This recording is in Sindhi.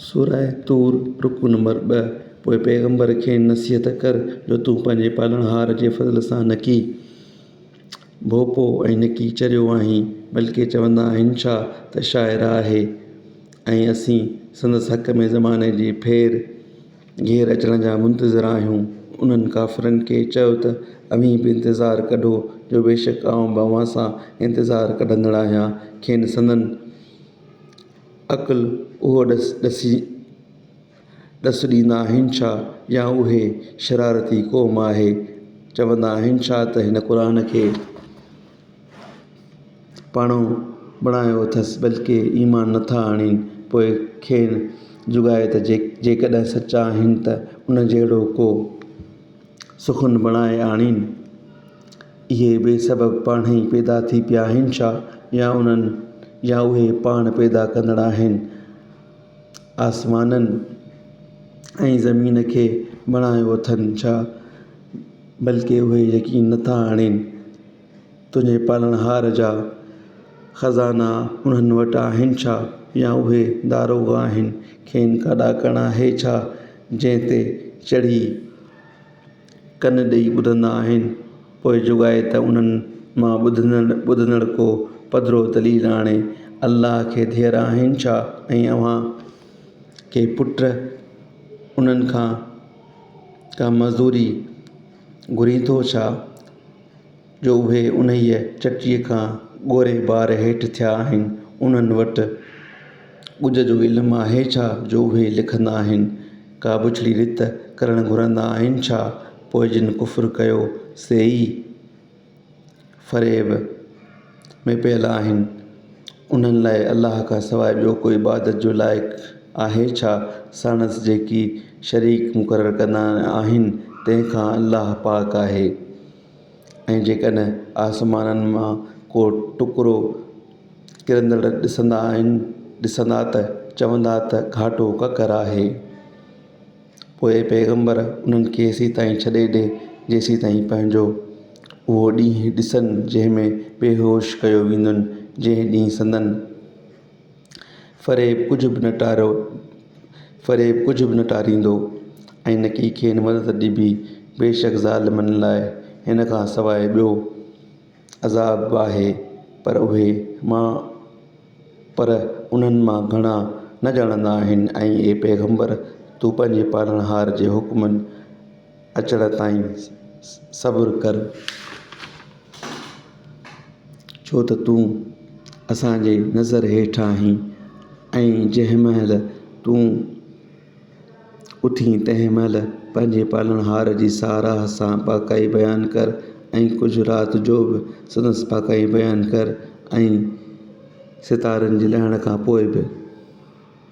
سوره طور، رڪوع نمبر 2، پوء پيغمبر کين نصيحت ڪر جو تون پنهنجي پالڻهار جي فضل سان نڪي ڀوپو ۽ نڪي چريو آهين، بلڪه چوندا آهن ڇا ته شاعر آهي ۽ اسين سندس حق ۾ زماني جي ڦير گهير اچڻ جا منتظر آهيون. انهن ڪافرن کي چئو ته اوهين به انتظار ڪڍو جو بيشڪ آئون به اوهان سان انتظار ڪڍندڙ آهيان. کين سندن عقل اهو ڏس ڏسي ڏس ڏيندا آهن ڇا يا اهي شرارتي قوم آهي؟ چوندا آهن ڇا ته هن قرآن کي پاڻو بڻايو اٿس بلڪه ايمان نٿا آڻين پوء کين جڳائي ته جيڪڏهن سچا آهن ته ان جهڙو ڪو سخن بڻائي آڻين. اهي بي سبب پاڻهئي پيدا ٿي پيا آهن ڇا يا انهن يا اهي پاڻ پيدا ڪندڙ آهن؟ آسمانن ۽ زمين کي بڻايو اٿن ڇا؟ بلڪه اهي يقين نٿا آڻين. تنهنجي پالڻهار جا خزانا انهن وٽ آهن ڇا يا اهي داروغا آهن؟ کين ڪا ڏاڪڻ آهي ڇا جنهن تي چڙهي ڪن ڏيئي ٻڌندا آهن؟ پوء جڳائي ته انهن مان ٻڌندڙ ڪو پڌرو دليل آڻي. الله کي ڌيئر آهن ڇا ۽ اوهان کي پٽ؟ انهن کان ڪا مزدوري گهرين ٿو ڇا؟ جو اهي انهيء چٽيء کان ڳوري بار هيٺ ٿيا آهن، انهن وٽ ڳجهه جو علم آهي ڇا جو اهي لکندا آهن؟ ڪا بڇڙي ريت ڪرڻ گهرندا آهن ڇا؟ پوء جن ڪفر ڪيو سي ئي فريب ۾ پيل آهن، انهن لاء الله کان سواء ٻيو ڪو عبادت جو لائق آهي ڇا؟ ساڻس جيڪي شريڪ مقرر ڪندا آهن، تنهن کان الله پاڪ آهي. ۽ جيڪڏهن آسمانن مان ڪو ٽڪرو ڪرندڙ ڏسندا آهن ڏسندا ته چوندا ته گهاٽو ڪڪر آهي. پوء اي پيغمبر انهن کي ايسيتائين ڇڏي ڏي جيسيتائين پنهنجو اهو ڏينهن ڏسن جنهن ۾ بيهوش ڪيو ويندن جنهن ڏينهن سندن فريب ڪجهه به نه ٽاريو فريب ڪجهه به نه ٽاريندو ۽ نڪي کين مدد ڏبي. بيشڪ ظالمن لاء هن کان سواء ٻيو عذاب به آهي پر اهي مان پر انهن مان گهڻا نه ڄاڻندا آهن ۽ اي پيغمبر! تون پنهنجي پالڻهار جي حڪمن اچڻ تائين صبر ڪر، ڇو ته تون اسان جي نظر هيٺ آهين ۽ جنهن مهل تون اٿين تنهن مهل پنهنجي پالڻهار جي ساراهه سان پاڪائي بيان ڪر ۽ ڪجهه رات جو به سندس پاڪائي بيان ڪر ۽ ستارن جي لهڻ کان پوء به.